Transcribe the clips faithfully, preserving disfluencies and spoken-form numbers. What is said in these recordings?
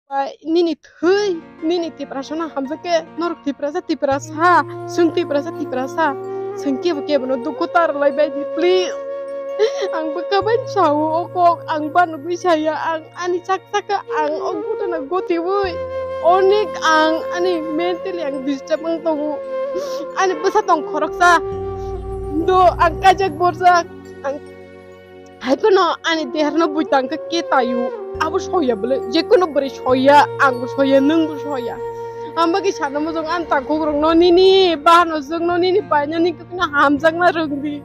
Bai, nini thwi, nini Tiprasa no hamjak khe, norok Tiprasa, Tiprasa, chwng Tiprasa, Tiprasa, chwng kebo kebo no dukhu ta rwlai bai di, please. Ang bwkha bai sao o kok, ang banugwi saya, ang ani sak saka, ang o gotana gotiwi, onek ang ani mentally ang disturb wng tongo, ani bwsa tong khoroksa, do ang kaijak borjak, ang Hai phano ani deharno bui tang khe ke tayu. Abo soya bole, je kono bwrwi soya, ang bo soya, nwng bo soya. Ang bagwi sana mojong ani takhuk rok no nini bahano jwk no nini paina ni khe no hamjakna rwng di.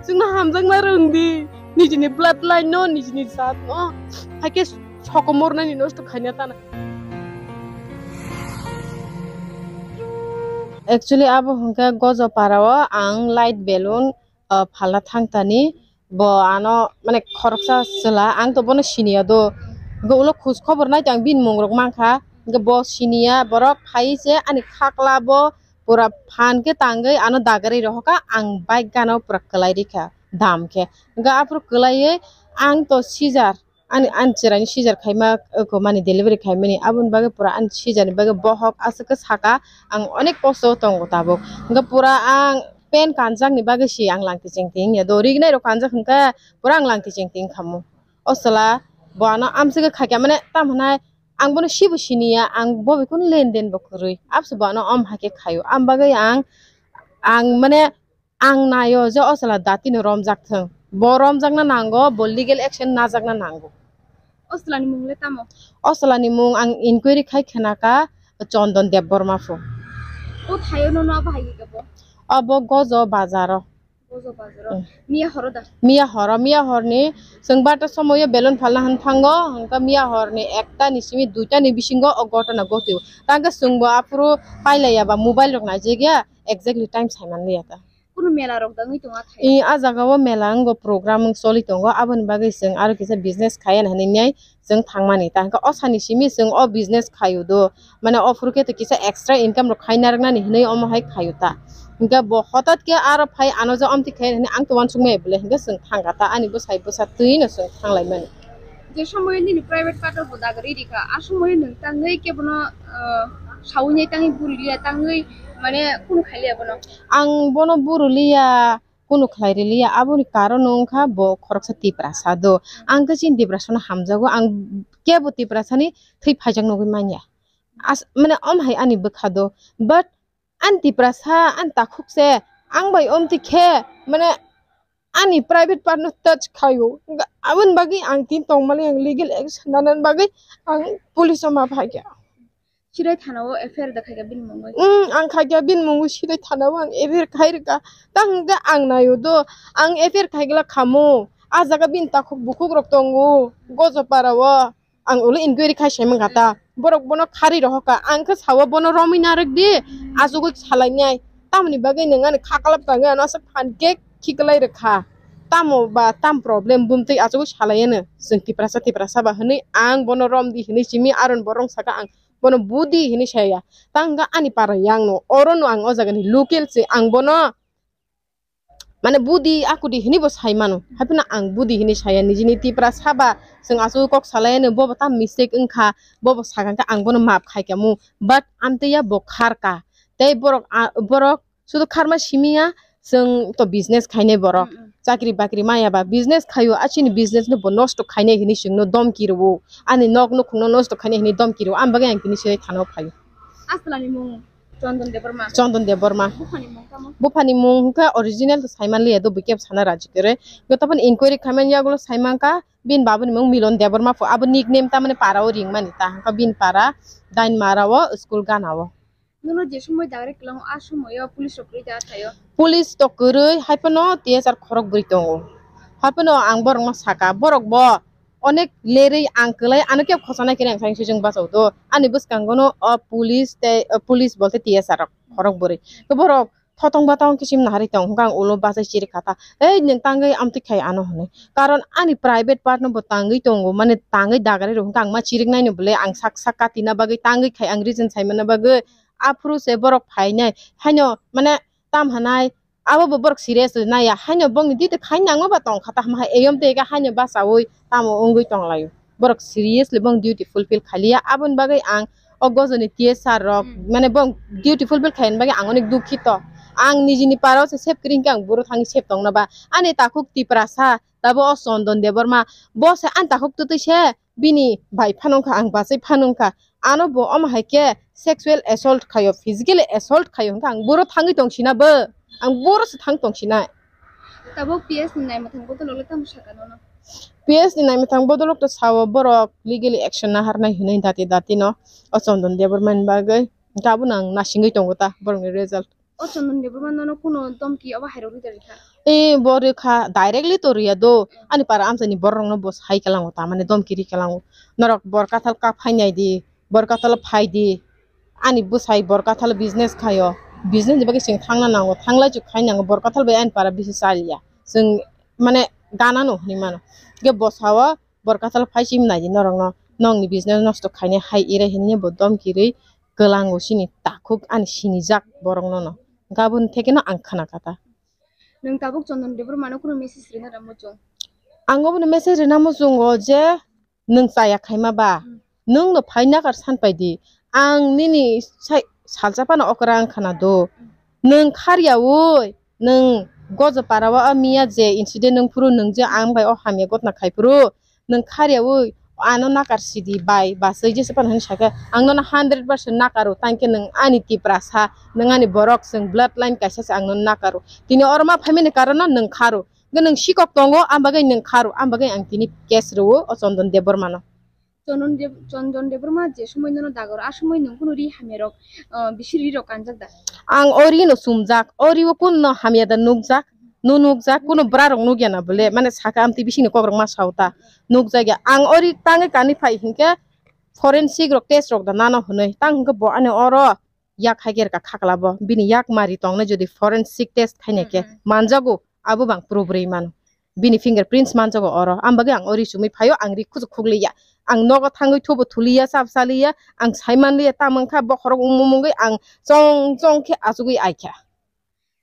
Chwng no hamjakna rwng di. Nijini blood line no, nijini jat no. Hai khe sokomor nani nosto khaina tana. Actually, abo hwnkhe Gojo para o ang light balloon ah, phalna thang tani, bo ano, mane, khoroksa chwla, ang to bono siniya do. Hwnkhe ulo khoj khobor nai tong, bini mung rok mankha. Hwnkhe bo siniya, borok phai se ani khakla bo pura phan khe tangwi ano dagarwi rohorkha, ang bike gana o pura kwlai rikha, dam khe. Hwnkhe aphuru kwlaiwi ang to sijar, ani, ani chwraini sijar khaima, oko mani delivery khaimani, aboni bagwi pura ani sijarni bagwi bohok aswk khe saka, ang onek kosto tongo tabuk. Hwnkhe pura ang pen kanjakni bagwi si ang langti chengti wngya do, rignai rok kanjak hwnkhe pura ang langti chengti wngkhamu. O chwla bo ano amswk khe khaikha, mane, tamo hwnai ang bono sibo siniya, ang bo bai kunu lenden bo kwrwi, abse bo ano om hai khe khaio, am bagwi ang, ang, mane, Ang naio je o chwla datino romjak thwng. Bo romjakna nango, bo legal action najakna nango. O chwlani mung le tamo? O chwlani mung ang inquiry khai khenaka Chondon Debbarma pho. O thaio nono abo hai khe bo? Abo Gojo bazaro. Gojo bazaro. Mm. Miya horo da? Miya horo, miya horni chwng barta somoyo balloon phalna han thango, hwnkhe miya horni ekta ni simi duita ni bisingo o gotona gotio. Tangkhe chwngbo aphuru pailaiya ba mobile rok naijak ya, exactly time saimanliya ta. Kunu mela rok da wngwi tongo athai? I, a jaga o mela wngo, program wng choli tongo, aboni bagwi chwng aro kisa business khai ani hinwi nai chwng thangmani. Ta hwnkhe o sani simi chwng o business khaio do, mane o phuru khe to kisa extra income rok khai narwknani hinwi omo hai khaio ta. Hwnkhe bo hotat khe aro phai ano je omtwi khai hinwi ang to uansukmaya bwle hwnkhe chwng thangkha ta, ani bwsai bwsa twi no chwng thanglaimani. Je somoyo nini private part o bo dagari rikha, a somoyo nwng tangwi kebono, ah, sawi nai tangwi buri liya, tangwi mane kunu khai liya bono? Ang bono buru liya, kunu khlai ri liya, aboni karon wngkha bo khoroksa Tiprasa do. Ang khe chini Tiprasa no hamjago, ang kebo Tiprasa ni thwi phaijak nugwi manya. As-, mane om hai ani bwkha do, but ani Tiprasa, ani takhuk se, ang bai omtwi khe, mane, ani private part no touch khaio. Hwnkhe aboni bagwi ang tin tongmani, ang legal action nanani bagwi ang police o ma phaikha. Sirai thana o F I R da khaikha bini mungwi? Mm, ang khaikha bini mungwi Sirai thana o ang F I R khai rwkha. Ta hwnkhe ang naio do, ang F I R khaigwla khamu. A jaga bini takhuk bukhuk rok tongo, Gojopara o. Ang ulo inquiry khai sai mankha ta. Borok bono kharwi rohorkha. Ang khe sao bono romwi narwk di. Achugwi salainai. Tamoni bagwi nwng ani kha kalap tangwi ano aswk phan khe khiklai rwkha. Tamo ba tam problem bumtwi achugwi salaiano. Chwng Tiprasa Tiprasa ba hwnwi ang bono rom di hwnwi simi aron borok saka ang bono budi hwnwi saya. Tang wngkha ani para yang no. Oro no ang o jagani local se ang bono Mane budi akudi hinwi bo sai mano. Haiphano ang budi hinwi saya, nijini Tiprasa ba chwng achugwi kok salai ano, bobo ta mistake wngkha, bobo sakha khe ang bono maap khaikha mu. But amtwi ya bo kharka. Tei borok, a, borok sudu kharma simi ya, chwng to business khainai borok. Mm, mm. Chakri bakri maya ba business khaio, a chini business no bo nosto khainai hinwi chwngno domki rwo. Ani nok nukhungno nosto khainai hinwi domki rwo. Ang bagwi ang tini sirai thana o phaio. Aswlani mung? Chondon Debbarma. Chondon Debbarma. Buphani mung tamo? Buphani mung hwnkhe original to saimanliya do, bwkhe sana raji kwrwi. Jotophano inquiry khaimani yagulo saimankha, bini babuni mung Milon Debbarma pho, abo nickname tamani para o ringmani ta, hwnkhe bini para Dainmara o school gana o. Nono je somoi dagre kwlango, a somoio police rok kwrwi da thaio? Police to kwrwi, haiphano T S R khorok bwrwi tongo. Haiphano ang borokno saka, borok bo onek lerwi ang kwlai, ano kebo khochonai khe ang saimung swijung bachao do. Ani bwskango no o police tei, o police bolte T S R rok khorok bwrwi. Khe borok thotong batong kisim naharwi tong hwnkhe ang ulo bachai chirikha ta. "Ei, nwng tangwi amtwi khai ano," hwnwi. Karon ani private part no bo tangwi tongo, mane tangwi dagari rw hwnkhe ang ma chiriknai no bwle, ang sak sak katina bagwi tangwi khai, ang reason saimana bagwi. Aphuru se borok phainai. Haino, mane, tam hanai, abo bo borok serious naiya, haino bongni dite khai nangma ba tongkha, tamo hai eyom tei khe haino bachaui tamo wngwi tonglaio. Borok seriously bong duty fulfill khaliya. Aboni bagwi ang o gojoni T S R rok, hmm, mane bong duty fulfill khaiyani bagwi ang onek dukhito. Ang nijini para o se save kwrwi hinkhe ang buro thangwi save tongna ba. Ani takhuk Tiprasa, tabo o Chondon Debbarma, bo se ani takhuk twtwi se bini bai phano wngkha, ang bachai phano wngkha. Ano bo omo hai khe sexual assault khaio, physically assault khaio, hwnkhe ang buro thangwi tong sina bo, ang buro se thang tong sinai. Tabuk P S ni naimwthang bodol le tamo saka nono? P S ni naimwthang bodol to sao borok legally action naharnai hinwi dati dati no o Chondon Debbarma ni bagwi, hwnkhe abono ang nasingwi tongo ta borokni result. O Chondon Debbarma nono kuno domki obo hairok rida rikha? E, bo rikha, directly to riya do. Ani para amchaini borok rokno bo sai kalango, tamani domki ri kalango. Norok Borkathal ka phai nai di, Borkathal phai di. Ani bwsai Borkathal business khaio. Business ni bagwi chwng thangna nango, thanglai chuk khai nango. Borkathal bai ani para bisi chaliya. Chwng mane gana no hinwi mano. Ge bo sao Borkathal phai si nai di norokno. Nongni business nosto khainai hai ire hinwi bo domki ri. Kwlango chini takhuk ani sinijak borokno no. Gabun thekeno ang khna kha ta. Nwng tabuk Chondon Debbarma no kuno message rina da muchung? Ang obono message rina muchungo je nwng chaya khaima ba, hmm, nwng no phai nakar san pai di. Ang nini sai salsa phano okra ang khna do. Nwng kharya ui, nwng gojo para o miya je incident nwng phuru nwng je ang bai o hamya gotna khai phuru, nwng kharyaui ano nakar sidi bai bachai jesa phano hinwi sakha, ang nono hundred percent nakaro, tangkhe nwng ani Tiprasa, nwng ani borok, chwng blood line kaisa se ang nono nakaro. Tini oro ma phaimani karon no nwng kharo, hwnkhe nwng sikok tongo, ang bagwi nwng kharo, ang bagwi ang tini case rwo o Chondon Debbarma no. Chondon Deb-, Chondon Debbarma je somoi nono dagaro, a somoi nwng kunu ri hamya rok, ah, bisi ri rok kanjak da? Ang o ri no chumjak, o ri o kun no hamya da nukjak, no nukjak, kuno bwra rok nukya na bole, mane saka amtwi bisingni kokrok ma sao ta, nukjak ya. Ang ori tangwi kanwi phai hinkhe forensic rok test rok da nano hwnwi, tang hinkhe bo ani oro yak hai khe rwkha khakla bo, bini yak mari tongnai jodi forensic test khainai khe, hmm, hmm, manjago, abo bang proof rwi mano. Bini fingerprints manjago oro, am bagwi ang ori chumui phaio, ang ri khujuk khukliya, ang nogo thangwi thubo thuliya, chap chaliya, ang sai manliya, tamo wngkha bokhorok wngmo mungwi ang chong chong khe achugwi aikha.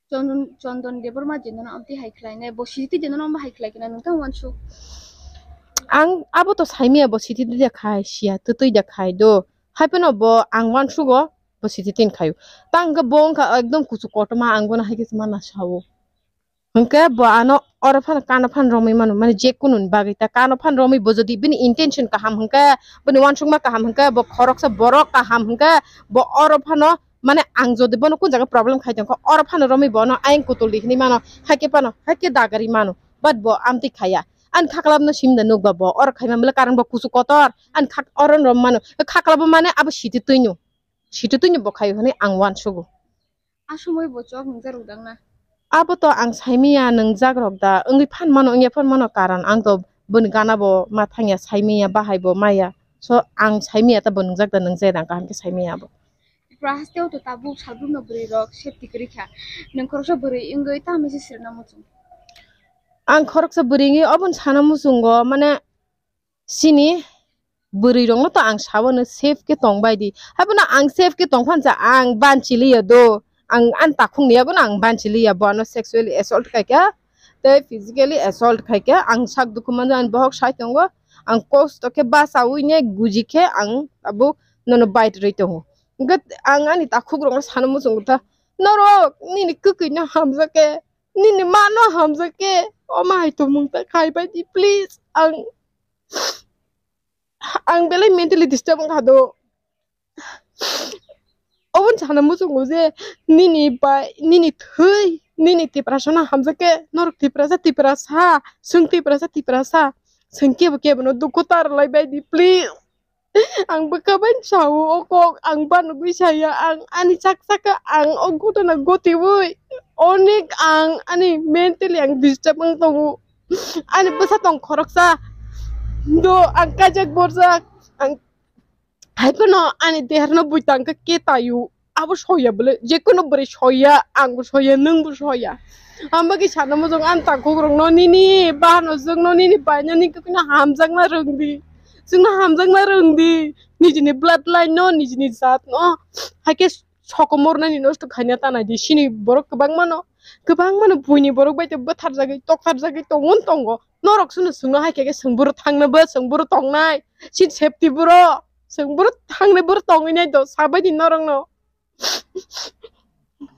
Chondon, Chondon Debbarma je nono amtwi hai khlainai, bo sititwi je nono amo hai khlai khe na nwng tamo uansuk? Ang abo to saimaya bo sititwi da khai, siya twtwi da khai do. Hai phano bo ang uansugo, bo sititwi khaio. Ta hwnkhe bo wngkha ekdom kuchuk kotorma, ang bono hai khe se mana sao. Hwnkhe bo ano oro phano kano phano romwi mano, mane je kununi bagwi ta kano phano romwi bo jodi bini intention kaham hwnkhe, bini uansukma kaham hwnkhe, bo khoroksa borok kaham hwnkhe, bo oro phano Mane ang jodi bono kun jaga problem khai tongkha, oro phano romwi bono ayang kutuldi hinwi mano, haikhe phano, haikhe dagari mano, but bo amtwi khaya. Ani khaklabno simda nukba bo, oro khaima bwle karon bo kuchuk kotor, ani khak-, oro rom mano, khaklabo mane abo siti twino, siti twino bo khayo hinwi ang uansugo. A somoi bo chok nungjakrok dangna? Abo to ang saimaya nungjakrok da, wngwi phan mano, wngya phan mano, karon ang to boni gana bo ma thangya, saimaya, bahai bo maya, so ang saimaya ta bo nungjak da, nungjai da, kaham khe saimaya abo. Tripura hasteo to tabuk salbrumno bwrwi rok safety kwrwi kha. Nwng khoroksa bwrwi wngwi tamo se sirna muchung? Ang khoroksa bwrwi wngwi obono sana muchungo, mane chini bwrwi rokno to ang sao no safe khe tong bai di. Haiphano ang safe khe tong phan cha ang banchi liya do. Ang ani takhuk ni yago no ang banchi liya, bo ano sexually assault khaikha, tei physically assault khaikha. Ang sak dukhu manjak, ani bohok sai tongo. Ang kosto khe bachaui ne guji khe ang abo nono bai rwi tongo. Hwnkhe ang ani takhuk rokno sana muchungo ta, norok nini kwkwi no hamjak khe, nini ma no hamjak khe, omo hai tongmung ta khai bai di please. Ang, ang belai mentally disturb wngkha do. Oboni sana muchungo je nini bai, nini thwi, nini Tiprasa no hamjak khe, norok Tiprasa, Tiprasa, chwng Tiprasa, Tiprasa, chwng kebo kebo no dukhu ta rwlai bai di please. Ang bwkha bai sao o kok, ang banugwi saya, ang ani chak saka, ang o ghotona ghotiwi onek ang ani mentally ang disturb wng tongo. Ani bwsa tong khoroksa do, ang kaijak borjak, ang hai phano ani deharno bui tangkha khe taio. Abo soya bole, je kono bwrwi soya, ang bo soya, nwng bo soya. Ang bagwi sana muchung ani takhuk rokno, nini bahano jwkno, nini baino, nini kwkwi no hamjakna rwng di. Chwngno hamjakna rwng di. Nijini blood line no, nijini jat no. Haikhe sokomor nani nosto khaina ta nai di. Sini borok kwbangma no, kwbangma no buini borok bai te bwtharjagwi, toktharjagwi tongwon tongo. Norok suno chwngno hai khe, khe chwng buro thangna bo, chwng buro tongnai. Sin safety bro. Chwng bro thangni bro tongwi nai do sabai di norok no.